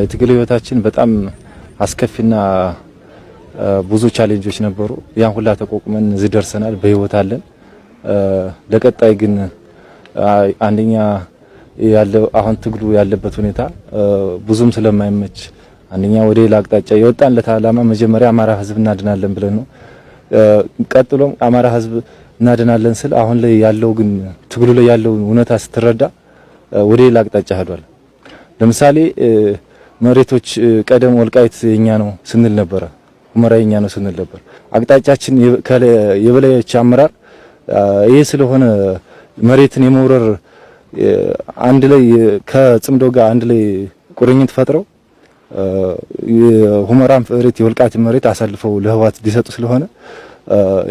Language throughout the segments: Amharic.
የትግል ህይወታችን በጣም አስከፊና ብዙ challenge ኦች ነበሩ። ያን ሁላ ተቋቁመን እዚህ ደርሰናል፣ በህይወት አለን። ለቀጣይ ግን አንደኛ ያለው አሁን ትግሉ ያለበት ሁኔታ ብዙም ስለማይመች አንደኛ ወደ ሌላ አቅጣጫ የወጣንለት ዓላማ መጀመሪያ አማራ ህዝብ እናድናለን ብለን ነው። ቀጥሎም አማራ ህዝብ እናድናለን ስል አሁን ላይ ያለው ግን ትግሉ ላይ ያለው እውነታ ስትረዳ ወደ ሌላ አቅጣጫ ሄዷል። ለምሳሌ መሬቶች ቀደም ወልቃይት የኛ ነው ስንል ነበረ፣ ሁመራ የኛ ነው ስንል ነበር። አቅጣጫችን የበላዮች አመራር ይሄ ስለሆነ መሬትን የመውረር አንድ ላይ ከጽምዶ ጋር አንድ ላይ ቁርኝት ፈጥረው የሁመራን መሬት የወልቃይት መሬት አሳልፈው ለህወሓት ሊሰጡ ስለሆነ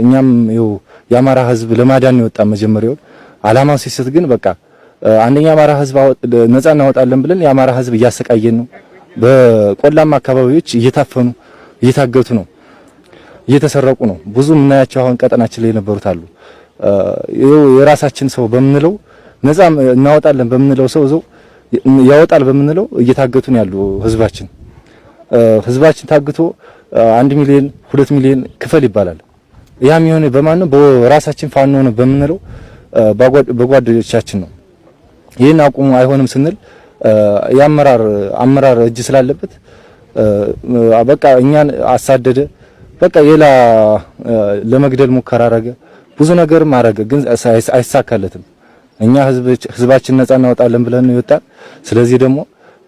እኛም ይኸው የአማራ ህዝብ ለማዳን የወጣ መጀመሪያው አላማው ሲስት ግን በቃ አንደኛ አማራ ህዝብ ነፃ እናወጣለን ብለን የአማራ ህዝብ እያሰቃየን ነው። በቆላማ አካባቢዎች እየታፈኑ እየታገቱ ነው፣ እየተሰረቁ ነው። ብዙ የምናያቸው አሁን ቀጠናችን ላይ የነበሩት አሉ። ይኸው የራሳችን ሰው በምንለው ነፃ እናወጣለን በምንለው ሰው ዘው ያወጣል በምንለው እየታገቱ ነው ያሉ ህዝባችን። ህዝባችን ታግቶ 1 ሚሊዮን 2 ሚሊዮን ክፈል ይባላል። ያም የሆነ በማን ነው? በራሳችን ፋኖ ነው በምንለው በጓደኞቻችን ነው። ይህን አቁሙ አይሆንም ስንል የአመራር አመራር እጅ ስላለበት በቃ እኛን አሳደደ። በቃ ሌላ ለመግደል ሙከራ አረገ፣ ብዙ ነገርም አረገ፣ ግን አይሳካለትም። እኛ ህዝባችን ነፃ እናወጣለን ብለን ነው የወጣን። ስለዚህ ደግሞ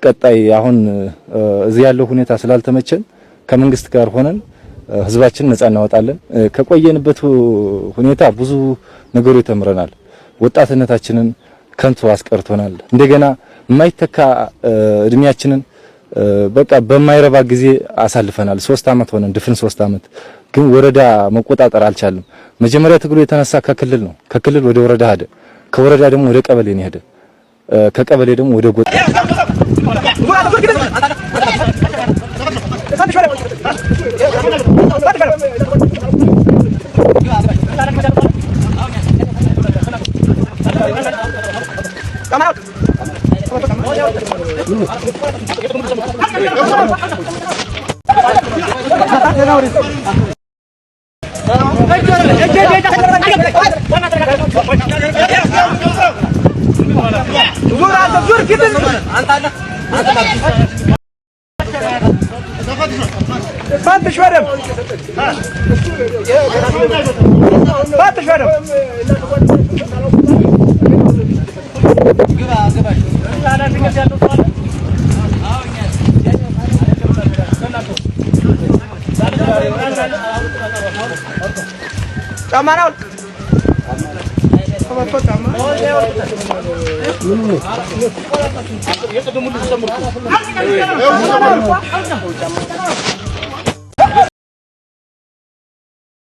ቀጣይ አሁን እዚህ ያለው ሁኔታ ስላልተመቸን ከመንግስት ጋር ሆነን ህዝባችን ነፃ እናወጣለን። ከቆየንበት ሁኔታ ብዙ ነገሮች ተምረናል። ወጣትነታችንን ከንቱ አስቀርቶናል። እንደገና የማይተካ እድሜያችንን በቃ በማይረባ ጊዜ አሳልፈናል። 3 አመት ሆነን ድፍን 3 አመት ግን ወረዳ መቆጣጠር አልቻልም። መጀመሪያ ትግሉ የተነሳ ከክልል ነው። ከክልል ወደ ወረዳ ሄደ። ከወረዳ ደግሞ ወደ ቀበሌ ነው ሄደ። ከቀበሌ ደግሞ ወደ ጎጥ ፈትሽ በደምብ ፈትሽ በደምብ። ጫማን አውልቅ።